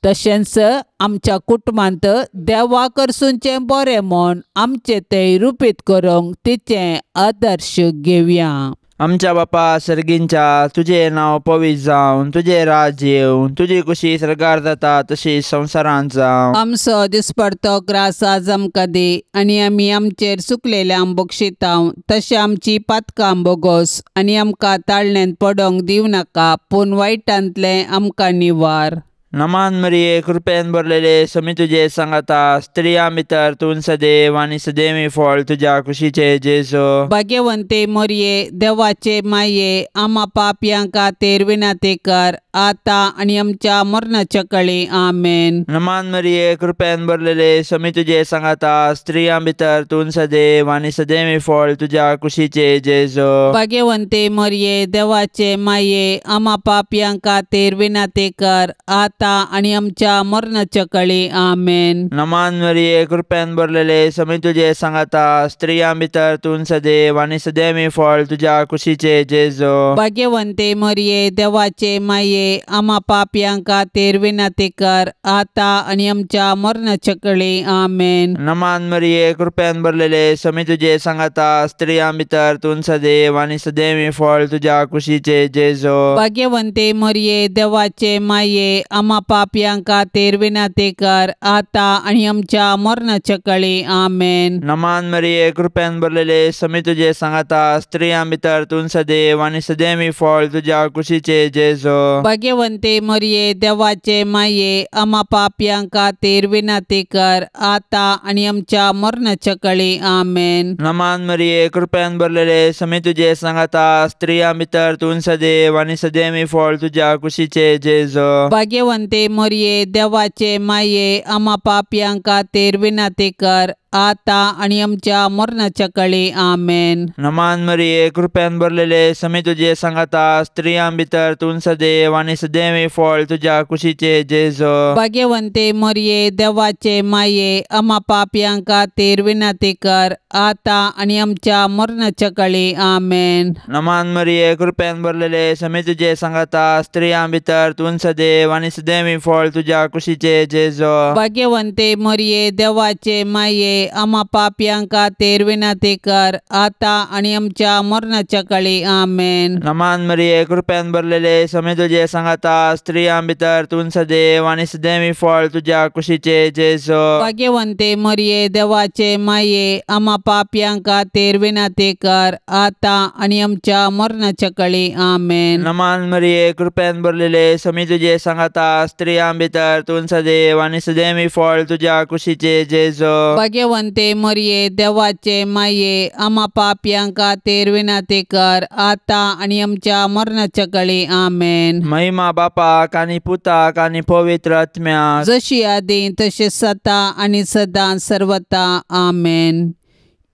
[SPEAKER 1] तशेंच आमच्या कुटुंबांत देवा करसूनचें बरें म्हूण आमचें तें रुपीत करूंक तिचें आदर्श घेवया.
[SPEAKER 2] आमच्या बापा सर्गींच्या, तुजें नांव पवित्र जावं, तुजें राज्य येवं, तुजी कुशी सर्गार जाता तशी संवसारांत जावं.
[SPEAKER 1] आमचो दिसपडतो ग्रास आज आमकां दी आनी आमी आमचेर चुकलेल्यांक बक्षितांव तशें आमची पातकां बोगोस आनी आमकां ताळण्यांत पडोंक दिवं नाका पूण वायटांतलें आमकां निवार.
[SPEAKER 2] नमान मरिये, कृपेन भरलेले, समी तुजे सांगाता, स्त्रियां भितर तूं सदैव आनी सदैवी फळ तुज्या कुशीचे जेजू.
[SPEAKER 1] भाग्यवंते मोरये, देवाचे माये, आमा पापयां खातीर विनंती कर आतां आनी आमच्या मरणाच्या कळी. आमेन.
[SPEAKER 2] नमान मरिये, कृपेन भरलेले, समी तुजे सांगाता, स्त्रियां भितर तूं सदैव आनी सदैवी फळ तुज्या कुशीचे जेजू.
[SPEAKER 1] भाग्यवंते मोरये, देवाचे माये, आमा पापयां खातीर विनंती कर आतां आनी आमच्या मरणाच्या कळी. आमेन.
[SPEAKER 2] नमान मरिये, कृपेन भरलेले, समी तुजे सांगाता, स्त्रियां भितर तूं सदैव आनी सदैवी फळ तुज्या कुशीचे जेजू.
[SPEAKER 1] भाग्यवंते मोरये, देवाचे माये, आमा पापयां खातीर विनंती कर आतां आनी आमच्या मरणाच्या कळी. आमेन.
[SPEAKER 2] नमान मरिये, कृपेन भरलेले, समी तुजे सांगाता, स्त्रियां भितर तूं सदैव आनी सदैवी फळ तुज्या कुशीचे जेजू.
[SPEAKER 1] भाग्यवंते मोरये, देवाचे माये, आमा पापयां खातीर विनंती कर आतां आनी आमच्या मरणाच्या कळी. आमेन.
[SPEAKER 2] नमान मरिये, कृपेन भरलेले, समी तुजे सांगाता, स्त्रियां भितर तूं सदैव आनी सदैवी फळ तुज्या कुशीचे जेजू.
[SPEAKER 1] भाग्यवंते मोरये, देवाचे माये, आमा पापयां खातीर विनंती कर आतां आनी आमच्या मरणाच्या कळी. आमेन.
[SPEAKER 2] नमान मरिये, कृपेन भरलेले, समी तुजे सांगाता, स्त्रियां भितर तूं सदैव आनी सदैवी फळ तुज्या कुशीचे जेजू.
[SPEAKER 1] भाग्यवंते मोरये, देवाचे माये, आमा पापयां खातीर विनंती कर आतां आनी आमच्या मरणाच्या कळी. आमेन.
[SPEAKER 2] नमान मरिये, कृपेन भरलेले, समी तुजे सांगाता, स्त्रियां भितर तूं सदैव आनी सदैवी फळ तुज्या कुशीचे जेजू.
[SPEAKER 1] भाग्यवंते मोरये, देवाचे माये, आमा पापयां खातीर विनंती कर आतां आनी आमच्या मरणाच्या कळी. आमेन.
[SPEAKER 2] नमान मरिये, कृपेन भरलेले, समी तुजे सांगाता, स्त्रियां भितर तूं सदैव आनी सदैवी फळ तुज्या कुशीचे जेजू.
[SPEAKER 1] भाग्यवंते मोरये, देवाचे माये, आमा पापयां खातीर विनंती कर आतां आनी आमच्या मरणाच्या कळी. आमेन.
[SPEAKER 2] नमान मरिये, कृपेन भरलेले, समी तुजे सांगाता, स्त्रियां भितर तूं सदैव आनी सदैवी फळ तुज्या कुशीचे जेजू.
[SPEAKER 1] भाग्यवंते मोरये, देवाचे माये, आमा पापयां खातीर विनंती कर आतां आनी आमच्या मरणाच्या कळी. आमेन.
[SPEAKER 2] नमान मरिये, कृपेन भरलेले, समी तुजे सांगाता, स्त्रियां भितर तूं सदैव आनी सदैवी फळ तुज्या कुशीचे जेजू.
[SPEAKER 1] भाग्यवंते मरये देवाचे माये आमा पापयां खातीर विनंती कर आतां आनी आमच्या मरणाच्या कळी आमेन.
[SPEAKER 2] महिमा बापाक आनी पुताक आनी पवित्र आत्म्याक
[SPEAKER 1] जशी आदी तशें सता आनी सदां सर्वता आमेन.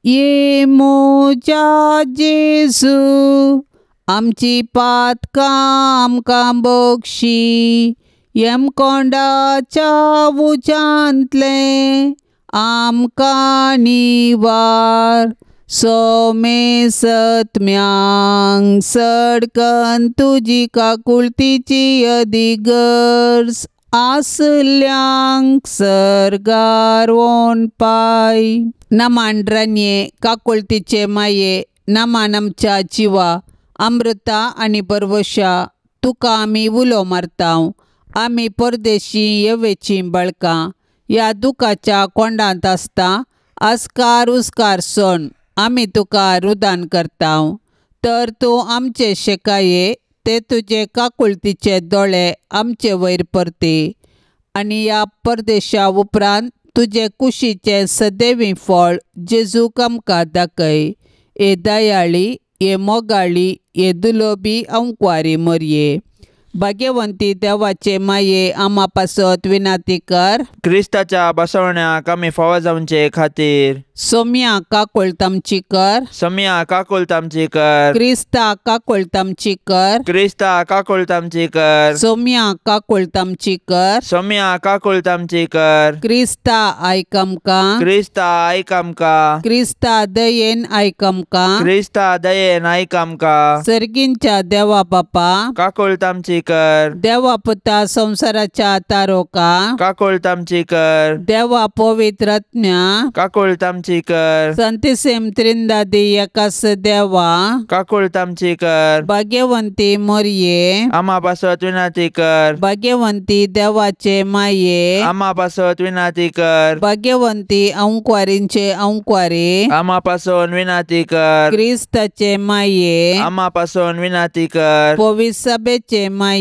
[SPEAKER 1] ये म्हज्या जेजू आमची पातकां आमकां बक्षी यमकोंडाच्या उज्यांतलें आमकां निवार सोमेसत्म्यांक सडकन तुजी काकुळतीची अदिगर्ज आसल्यांक सर्गार वोन पाय. नमान रानये काकुळतीचे माये नमान आमच्या जिवा अमृता आनी परवशा तुका आमी उलो मारता. आमी परदेशी येवेचीं बळकां ह्या दुखाच्या कोंडांत आसता आस्कार उस्कार सोण आमी तुका रुदान करता. तर तूं आमचे शेकाये ते तुजे काकुळतीचे दोळे आमचे वयर परती आनी ह्या परदेशा उपरांत तुजे कुशीचें सदैवी फळ जेजूक आमकां दाखय. हे दयाळी हे मोगाळी हे दुलोबी अंकवारी मरये भाग्यवंती देवाचे माये आमा पासत विनंती कर.
[SPEAKER 2] क्रिस्ताच्या बसवण्याक आमी फावो जावचे खातीर
[SPEAKER 1] सोम्या काकुळट आमची कर.
[SPEAKER 2] सोम्या काकुळट आमची कर.
[SPEAKER 1] क्रिस्ता काकुळट आमची कर.
[SPEAKER 2] क्रिस्ता काकुळट आमची कर.
[SPEAKER 1] सोम्या काकुळट आमची कर.
[SPEAKER 2] सोम्या काकुळट आमची कर.
[SPEAKER 1] क्रिस्ता आयक आमकां.
[SPEAKER 2] क्रिस्ता आयक आमकां.
[SPEAKER 1] क्रिस्ता दयेन आयक आमकां.
[SPEAKER 2] क्रिस्ता दयेन आयक आमकां.
[SPEAKER 1] सर्गींच्या देवा बापा
[SPEAKER 2] काकुळट आमची कर.
[SPEAKER 1] देवा पुता संवसाराच्या तारोका
[SPEAKER 2] काकुळट आमची कर.
[SPEAKER 1] देवा पवित्र आत्म्या
[SPEAKER 2] काकुळट आमची कर.
[SPEAKER 1] संतिसेम त्रिंदादी एकास देवा
[SPEAKER 2] काकुळट आमची कर.
[SPEAKER 1] भाग्यवंती मरये
[SPEAKER 2] आमा पासत विनंती कर.
[SPEAKER 1] भाग्यवंती देवाचे माये
[SPEAKER 2] आमा पासत विनंती कर.
[SPEAKER 1] भाग्यवंती अंकवारींचे अंकवारी
[SPEAKER 2] आमा पासून विनंती कर.
[SPEAKER 1] क्रिस्ताचे माये
[SPEAKER 2] आमा पासून विनंती कर.
[SPEAKER 1] पवित्र सभेचे माये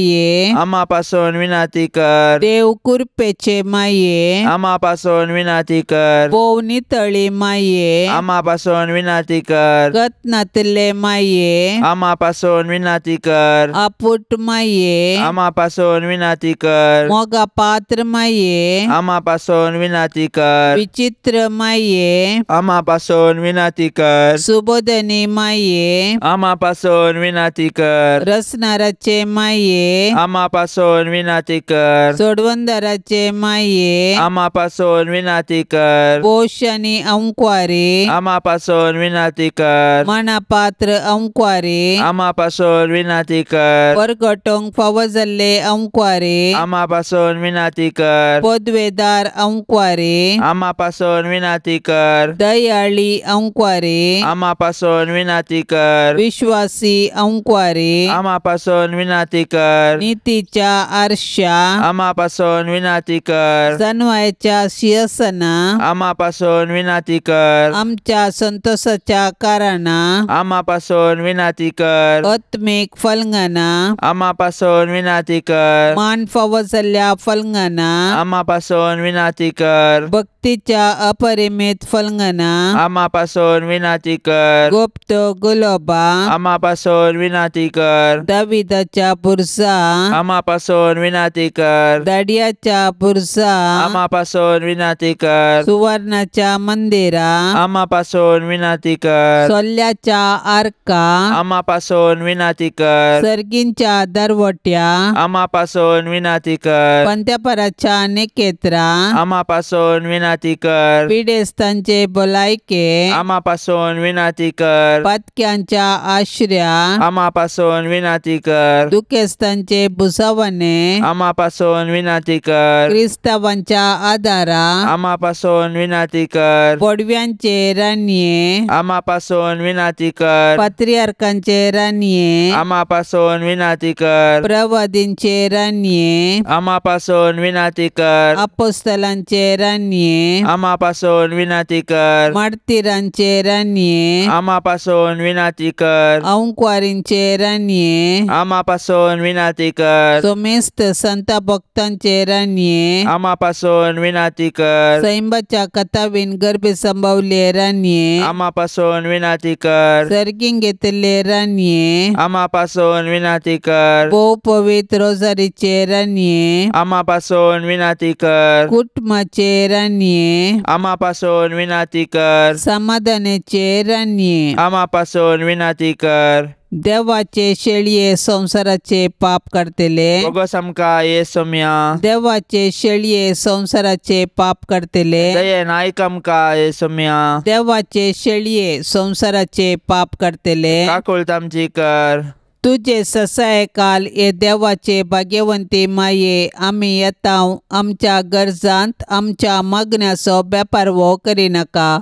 [SPEAKER 2] आमा पासून विनंती कर.
[SPEAKER 1] देव कृपेचे माये
[SPEAKER 2] आमा पासून विनंती कर.
[SPEAKER 1] भोव नितळी माये
[SPEAKER 2] आमा पासून विनंती कर.
[SPEAKER 1] गतनातले माये
[SPEAKER 2] आमा पासून विनंती कर.
[SPEAKER 1] आपुट माये
[SPEAKER 2] आमा पासून विनंती कर.
[SPEAKER 1] मोगा पात्र माये
[SPEAKER 2] आमा पासून विनंती कर.
[SPEAKER 1] विचित्र माये
[SPEAKER 2] आमा पासून विनंती कर.
[SPEAKER 1] सुबोधनी माये
[SPEAKER 2] आमा पासून विनंती कर.
[SPEAKER 1] रसनाराचे माये
[SPEAKER 2] आमा पासून विनंती कर.
[SPEAKER 1] सोडवंदराचे माये
[SPEAKER 2] आमा पासून विनंती कर.
[SPEAKER 1] पोश आनी अंकवारी
[SPEAKER 2] आमा पासून विनंती कर.
[SPEAKER 1] मनापात्र अंकवारी
[SPEAKER 2] आमा पासून विनंती कर.
[SPEAKER 1] परगटोंक फावो जाल्ले अंकवारी
[SPEAKER 2] आमा पासून विनंती कर.
[SPEAKER 1] पदवेदार अंकवारी
[SPEAKER 2] आमा पासून विनंती कर.
[SPEAKER 1] दयाळी अंकवारी
[SPEAKER 2] आमा पासून विनंती कर.
[SPEAKER 1] विश्वासी अंकवारी
[SPEAKER 2] आमा पासून विनंती कर.
[SPEAKER 1] नितीच्या आरशा
[SPEAKER 2] आमा पासून विनंती कर.
[SPEAKER 1] जनवायच्या शिरसना
[SPEAKER 2] आमा पासून विनंती कर.
[SPEAKER 1] आमच्या संतोषाच्या कारणा
[SPEAKER 2] आमा पासून विनंती कर.
[SPEAKER 1] आत्मीक फलंगना
[SPEAKER 2] आमा पासून विनंती कर.
[SPEAKER 1] मान फावो जाल्ल्या फलंगना
[SPEAKER 2] आमा पासून विनंती कर.
[SPEAKER 1] भक्तीच्या अपरिमित फलंगना
[SPEAKER 2] आमा पासून विनंती कर.
[SPEAKER 1] गुप्त गुलोबा
[SPEAKER 2] आमा पासून विनंती कर.
[SPEAKER 1] दाविदाच्या बुरसा
[SPEAKER 2] आमा पासून विनंती कर.
[SPEAKER 1] दाडियाच्या बुरसा
[SPEAKER 2] आमा पासून विनंती कर.
[SPEAKER 1] सुवर्णाच्या मंदिरा
[SPEAKER 2] आमा पासून विनंती कर.
[SPEAKER 1] सोल्याच्या आर्का
[SPEAKER 2] आमा पासून विनंती कर.
[SPEAKER 1] सर्गींच्या दरवट्या
[SPEAKER 2] आमा पासून विनंती कर.
[SPEAKER 1] पंत्यापराच्या निकेत्रा
[SPEAKER 2] आमा पासून विनंती कर.
[SPEAKER 1] पिडेस्तांचे भलायके
[SPEAKER 2] आमा पासून विनंती कर.
[SPEAKER 1] पातक्यांच्या आश्र्या
[SPEAKER 2] आमा पासून विनंती कर.
[SPEAKER 1] दुखेस्तांचे भुसावणे
[SPEAKER 2] आमा पासून विनंती कर.
[SPEAKER 1] क्रिस्तावांच्या आदारा
[SPEAKER 2] आमा पासून विनंती कर.
[SPEAKER 1] पडव्यांचे रानये
[SPEAKER 2] आमा पासून विनंती कर.
[SPEAKER 1] पात्रियार्कांचे रानये
[SPEAKER 2] आमा पासून विनंती कर.
[SPEAKER 1] प्रवादींचे रानये
[SPEAKER 2] आमा पासून विनंती कर.
[SPEAKER 1] अपोस्तलांचे रानये
[SPEAKER 2] आमा पासून विनंती कर.
[SPEAKER 1] मार्तीरांचे रानये
[SPEAKER 2] आमा पासून विनंती कर.
[SPEAKER 1] अंकवारींचे रानये
[SPEAKER 2] आमा पासून विनंती विनाती कर.
[SPEAKER 1] सोमेस्त संता भक्तांचे राणये
[SPEAKER 2] आमा पासून विनाती कर.
[SPEAKER 1] सैंबाच्या कथावीन गर्भे संभवले राणये
[SPEAKER 2] आमा पासून विनाती कर.
[SPEAKER 1] सर्गीं घेतिल्ले राणये
[SPEAKER 2] आमा पासून विनाती कर.
[SPEAKER 1] भोव पवित्र रोजारीचे राणये
[SPEAKER 2] आमा पासून विनाती कर.
[SPEAKER 1] कुटुंबाचे राणये
[SPEAKER 2] आमा पासून विनाती कर.
[SPEAKER 1] समाधानाचे राणये
[SPEAKER 2] आमा पासून विनाती कर.
[SPEAKER 1] देवाचे शेळये संवसाराचे पाप काडटले
[SPEAKER 2] बोगस आमकां ये सोम्या.
[SPEAKER 1] देवाचे शेळये संवसाराचे पाप काडटले
[SPEAKER 2] दयेन आयक आमकां ये सोम्या.
[SPEAKER 1] देवाचे शेळये संवसाराचे पाप काडटले
[SPEAKER 2] काकुळट आमची कर.
[SPEAKER 1] तुजे ससाय काल हे देवाचे भाग्यवंती माये आमी येता आमच्या गरजांत आमच्या मागण्याचो बेपारवो करिनाका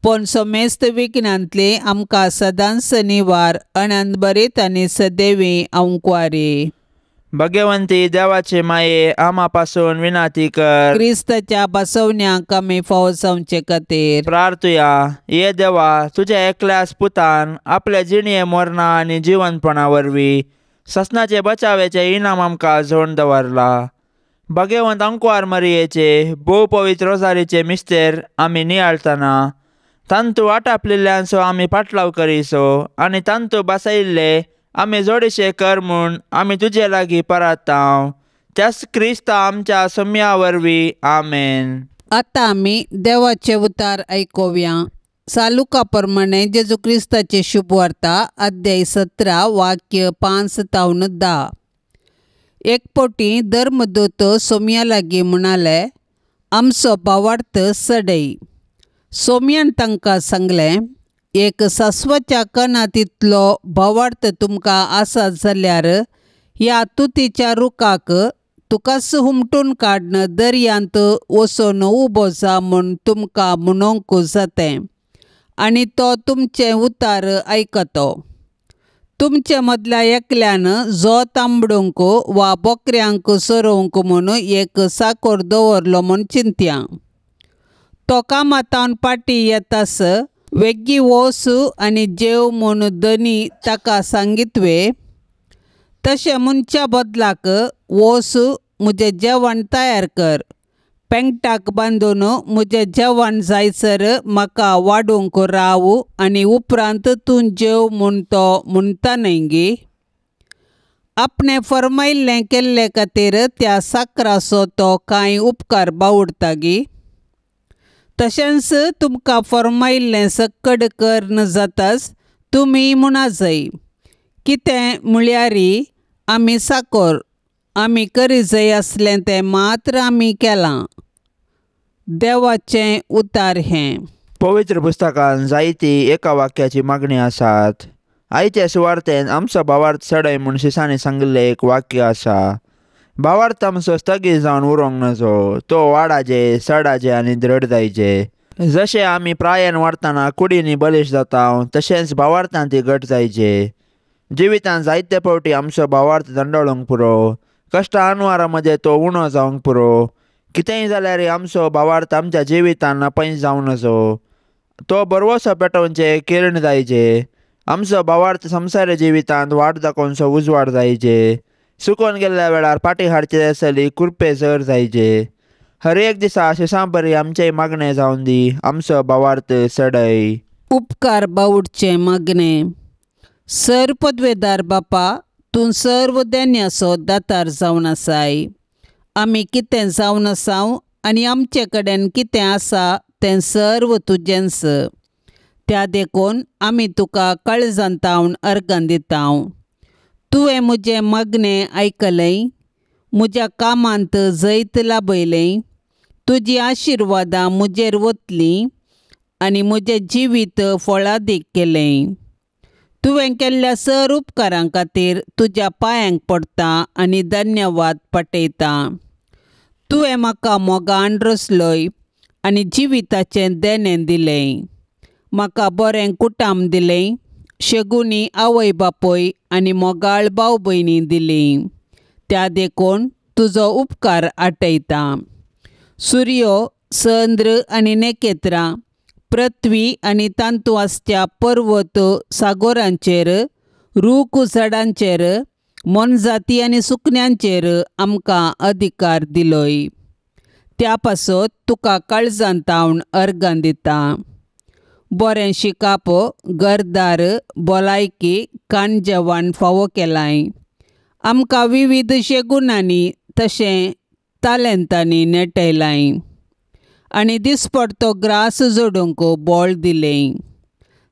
[SPEAKER 1] पूण समेस्त विघ्नांतली आमकां सदांच निवार अनंतभरीत आनी सदैवी अंकवारी.
[SPEAKER 2] भगवंती देवाचे माये आमा पासून विनाती कर.
[SPEAKER 1] क्रिस्ताच्या बसवण्याक आमी फावो जावचे खातीर
[SPEAKER 2] प्रार्थुया. ये देवा, तुज्या एकल्याच पुतान आपल्या जिणये मरणा आनी जिवनपणा वरवीं ससनाचे बचावेचे इनाम आमकां जोड दवरला. भगवंत अंकवार मरियेचे भोव पवित्र रोजारीचे मिस्तेर आमी नियाळतना तांतू वाटापलिल्ल्यांचो आमी पाटलाव करीसो आनी तांतू बसयिल्ले आमी जोडीशे कर म्हूण आमी तुजे लागीं परातांव. त्याच क्रिस्ता आमच्या सम्या वरवीं. आमेन.
[SPEAKER 1] आतां आमी देवाचे उतार आयकुया. सालुका प्रमाणे जेजू क्रिस्ताचे शुभवार्ता अध्याय 17 वाक्य 5 तावन 10. एक पटी धर्मदूत सोम्या लागीं म्हणाले, आमचो भावार्थ सडय. सोम्यान तांकां सांगलें, एक सासवाच्या कणा तितलो भावार्थ तुमकां आसा जाल्यार ह्या तुतीच्या रुखाक तुकाच हुमटून काडन दर्यांत वचून उबो जा म्हूण तुमकां म्हणोंक जातें आनी तो तुमचें उतार आयकतो. तुमचे मदल्या एकल्यान जो तांबडूंक वा बोकऱ्यांक चरोवंक म्हूण एक साकोर दवरलो म्हूण चिंतया. तो कामातावन पाटी येतास वेगीं वोस आनी जेव म्हूण धनी ताका सांगितवे. तशें म्हणच्या बदलाक वोस म्हजें जेवण तयार कर, पेंगटाक बांदून म्हजें जेवण जायसर म्हाका वाडूंक राव आनी उपरांत तूं जेव म्हूण तो म्हणटा न्हय गी. आपणें फर्मायिल्लें केल्ले खातीर त्या साकराचो तो कांय उपकार बावडटा गी. तशेंच तुमकां फर्मायिल्लें सक्कड कर्ण जाताच तुमी म्हणा जाय, कितें म्हळ्यारी आमी साकोर आमी करी जाय आसलें तें मात्र आमी केलां. देवाचें उतार हें.
[SPEAKER 2] पवित्र पुस्तकान जायती एका वाक्याची मागणी आसात. आयचे सुवार्तेन आमचो भावार्थ सडय म्हूण शिसांनी सांगिल्लें एक वाक्य आसा. भावार्थ आमचो स्थगीत जावन उरोंक नजो, तो वाडाचे सडाचे आनी दृढ जायचे. जशें आमी प्रायेन वाडटना कुडींनी बलिश्ट जाता तशेंच भावार्थान ती घट जायचे. जिवितान जायते फावटी आमचो भावार्थ दंडळूंक पुरो, कश्ट अनवारा मदें तो उणो जावंक पुरो. कितेंय जाल्यार आमचो भावार्थ आमच्या जिवितान नापंच जावं नजो, तो बरवसो पेटोवचे किरण जायचे. आमचो भावार्थ संवसार जिवितांत वाट दाखोवचो उजवाड जायचे. सुकोन गेल्ल्या वेळार पाटी हाडचे आसली कुरपे जर जायचे. हर एक दिसा शिसां बरी आमचें मागणें जावन दी, आमचो भावार्थ सडय.
[SPEAKER 1] उपकार बावडचें मागणें. सर पदवेदार बापा, तूं सर्व देण्याचो दातार जावन आसाय. आमी कितें जावन आसाव आनी आमचे कडेन कितें आसा तें सर्व तुजेंच. त्या देखून आमी तुका काळजांतावन अर्गां दिताव. तुवें म्हजें मागणें आयकलें, म्हज्या कामांत जैत लाभयलें. तुजी आशिर्वादां म्हजेर वतलीं आनी म्हजें जिवीत फळादीक केलें. तुवें केल्ल्या सर उपकारां खातीर तुज्या पांयांक पडटा आनी धन्यवाद पाठयता. तुवें म्हाका मोगान रचलोय आनी जिविताचें देणें दिलें. म्हाका बरें कुटाम दिलें, शेगुनी आवय बापूय आनी मोगाळ भाव भयणी दिली. त्या देखून तुजो उपकार आटयता. सुर्यो, चंद्र आनी नखेत्रां, पृथ्वी आनी तांतू आसच्या पर्वत सागोरांचेर, रूख झाडांचेर मोनजाती आनी सुकण्यांचेर आमकां अधिकार दिलोय. त्या पासत तुका काळजांत तावन अर्गां दिता. बरें शिकाप, घरदार, भलायकी, खाण जेवण फावो केलाय. आमकां विविध शेगुणांनी तशें तालेंतांनी नेटयलाय आनी दिसपडतो ग्रास जोडूंक बळ दिलें.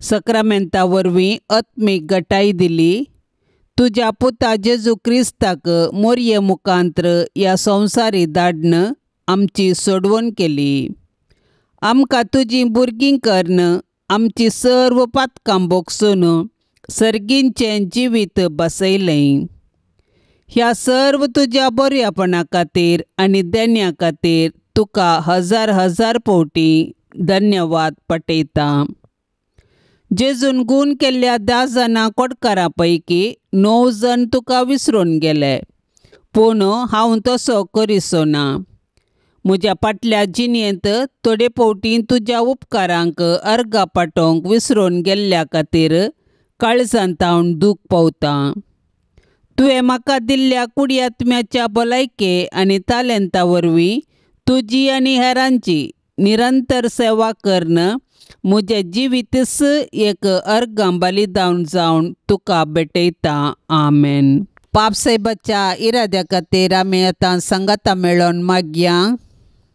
[SPEAKER 1] सक्रामेंता वरवीं आत्मीक गटाय दिली. तुज्या पुता जेजू क्रिस्ताक मोरये मुखांत्र ह्या संवसारी धाडन आमची सोडवण केली. आमकां तुजीं भुरगीं करून आमची सर्व पातकां भोगसून सर्गींचें जिवीत बसयलें. ह्या सर्व तुज्या बऱ्यापणा खातीर आनी देण्या खातीर तुका हजार हजार पवटी धन्यवाद पटयता. जेजून गूण केल्ल्या 10 जाणां कोटकारां पैकी 9 जण तुका विसरून गेले, पूण हांव तसो करिसो ना. म्हज्या फाटल्या जिणेंत थोडे फावटी तुज्या उपकारांक अर्गां पाटोवंक विसरून गेल्ल्या खातीर काळजांत हांव दूख पावता. तुवें म्हाका दिल्ल्या कुडी आत्म्याच्या भलायके आनी तालेंता वरवीं तुजी आनी हेरांची निरंतर सेवा करून म्हजें जिवीतच एक अर्गां बलिदान जावन तुका भेटयता. आमेन. पापसाहेबाच्या इराद्या खातीर आमी आतां सांगाता मेळोन मागया.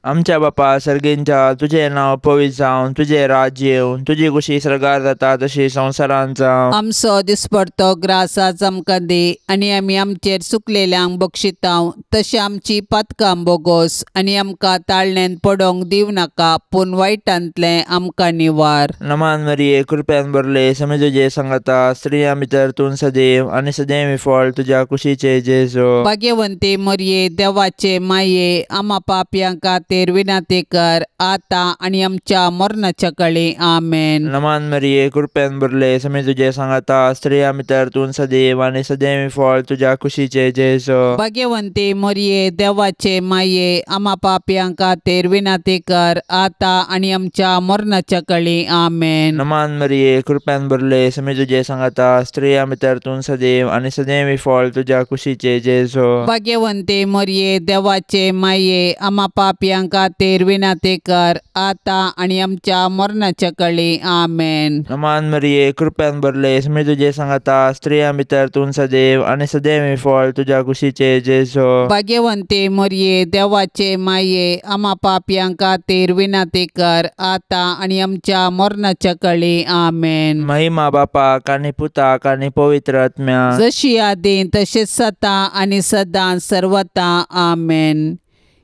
[SPEAKER 2] आमच्या बापा सर्गींच्या, तुजें नांव पवित्र जावं, तुजें राज्य येवं, तुजी कुशी सर्गार जाता तशी संवसारांत जावं.
[SPEAKER 1] आमचो दिसपडतो ग्रास आज आमकां दी आनी आमी आमचेर चुकलेल्यांक बक्षितांव तशें आमची पातकां बोगोस आनी आमकां ताळण्यान पडोवंक दिवं नाका, पूण वायटांतलें आमकां निवार.
[SPEAKER 2] नमान मरिये, कृपेन भरले, समी तुजे सांगाता, स्त्रियां भितर तूं सदैव आनी सदैव फळ तुज्या कुशीचे जेजू.
[SPEAKER 1] भाग्यवंती मरिये, देवाचे माये, आमा पापयां खातीर विनंती कर आतां आनी आमच्या मरणाच्या काळी. आमेन.
[SPEAKER 2] नमान मरिये, कृपेन भरले, समी तुजे सांगाता, स्त्रियां भितर तूं सदैव आनी सदैव फळ तुज्या कुशीचे जेजू.
[SPEAKER 1] भाग्यवंती मरिये, देवाचे माये, आमा पापयां खातीर विनंती कर आतां आनी आमच्या मरणाच्या काळी. आमेन.
[SPEAKER 2] नमान मरिये, कृपेन भरले, समी तुजे सांगाता, स्त्रियां भितर तूं सदैव आनी सदैव फळ तुज्या कुशीचे जेजू.
[SPEAKER 1] भाग्यवंती मरिये, देवाचे माये, आमा पापयां खातीर विनंती कर आतां आनी आमच्या मरणाच्या काळी. आमेन.
[SPEAKER 2] नमान मरिये, कृपेन भरले, समी तुजे सांगाता, स्त्रियां भितर तूं सदैव आनी सदैव फळ तुज्या कुशीचे जेजू.
[SPEAKER 1] भाग्यवंती मरिये, देवाचे माये, आमा पापयां खातीर विनंती कर आतां आनी आमच्या मरणाच्या काळी. आमेन.
[SPEAKER 2] महिमा बापाक आनी पुताक आनी पवित्र आत्म्याक,
[SPEAKER 1] जशी आदी तशेंच सदां आनी सदां सर्वता. आमेन.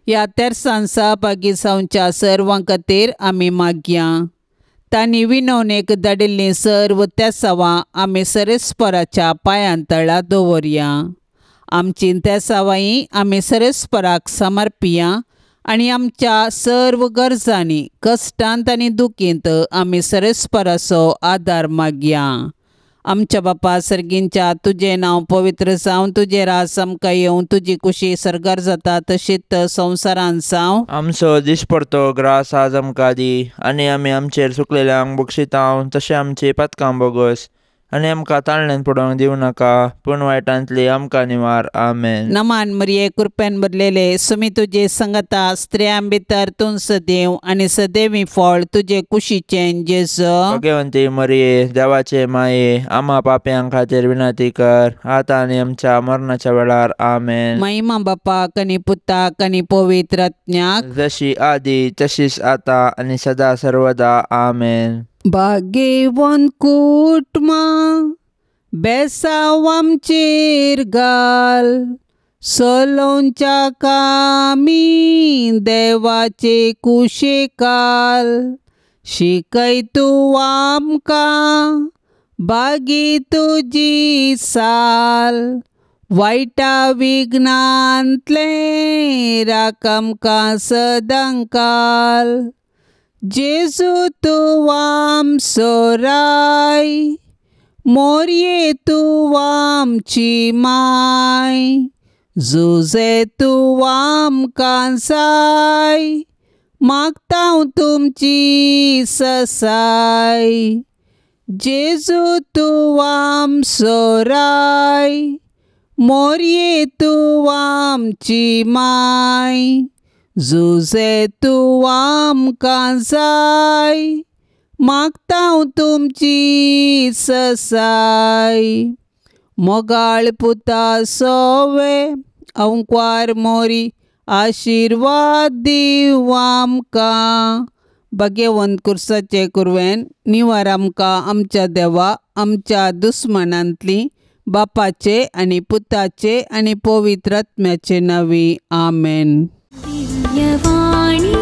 [SPEAKER 1] ह्या तेरसान सहभागी जावच्या सर्वां खातीर आमी मागया. तांणी विनवणेक धाडिल्लीं सर्व तेसावां आमी सरेस्पराच्या पांयां तळा दवरया. आमची तेसावांय आमी सरेस्पराक समर्पिया आनी आमच्या सर्व गरजांनी, कश्टांत आनी दुखींत आमी सरेस्पराचो आदार मागया. आमच्या बापा सर्गींच्या, तुजें नांव पवित्र जावं, तुजें राज आमकां येवं, तुजी कुशी सर्गार जाता तशीच संवसारांत जावं.
[SPEAKER 2] आमचो दिसपडतो ग्रास आज आमकां दी आनी आमी आमचेर चुकलेल्यांक बक्षितांव तशें आमची पातकां बोगस आनी आमकां ताळण्यान पडोवंक दिवं नाका, पूण वायटांतली आमकां निवार. आमेन.
[SPEAKER 1] नमान मरिये, कृपेन भरलेले, सुमी तुजे संगता, स्त्रियां भितर तूं सदैव आनी सदैवी फळ तुजे कुशीचें जेजू.
[SPEAKER 2] भाग्यवंती मरिये, देवाचे माये, आमा पापयां खातीर विनंती कर आतां आनी आमच्या मरणाच्या वेळार. आमेन.
[SPEAKER 1] महिमा बापाक आनी पुताक आनी पवित्र आत्म्याक,
[SPEAKER 2] जशी आदी तशीच आतां आनी सदा सर्वदा. आमेन.
[SPEAKER 1] भाग्यवंत कुटुंबां बेसांव आमचेर घाल, सलोवच्या कामी देवाचे कुशेकाल, शिकय तूं आमकां बागी तुजी साल, वायटा विघ्नांतलें राख आमकां सदांकाल. जेजू तूं आमचो राय, मोरये तूं आमची माय, जुजे तूं आमकां जाय, मागता तुमची ससाय. जेजू तूं आमचो राय, मोरये तूं आमची माय, जुजे तूं आमकां जाय, मागता तुमची ससाय. मोगाळ पुता सोवे अंकवार मोरी, आशिर्वाद दीव आमकां. भाग्यवंत कुर्साचे कुरवेन निवार आमकां आमच्या देवा आमच्या दुस्मनांतली, बापाचे आनी पुताचे आनी पवित्र आत्म्याचे नांवी. आमेन.
[SPEAKER 3] दिव्यवाणी.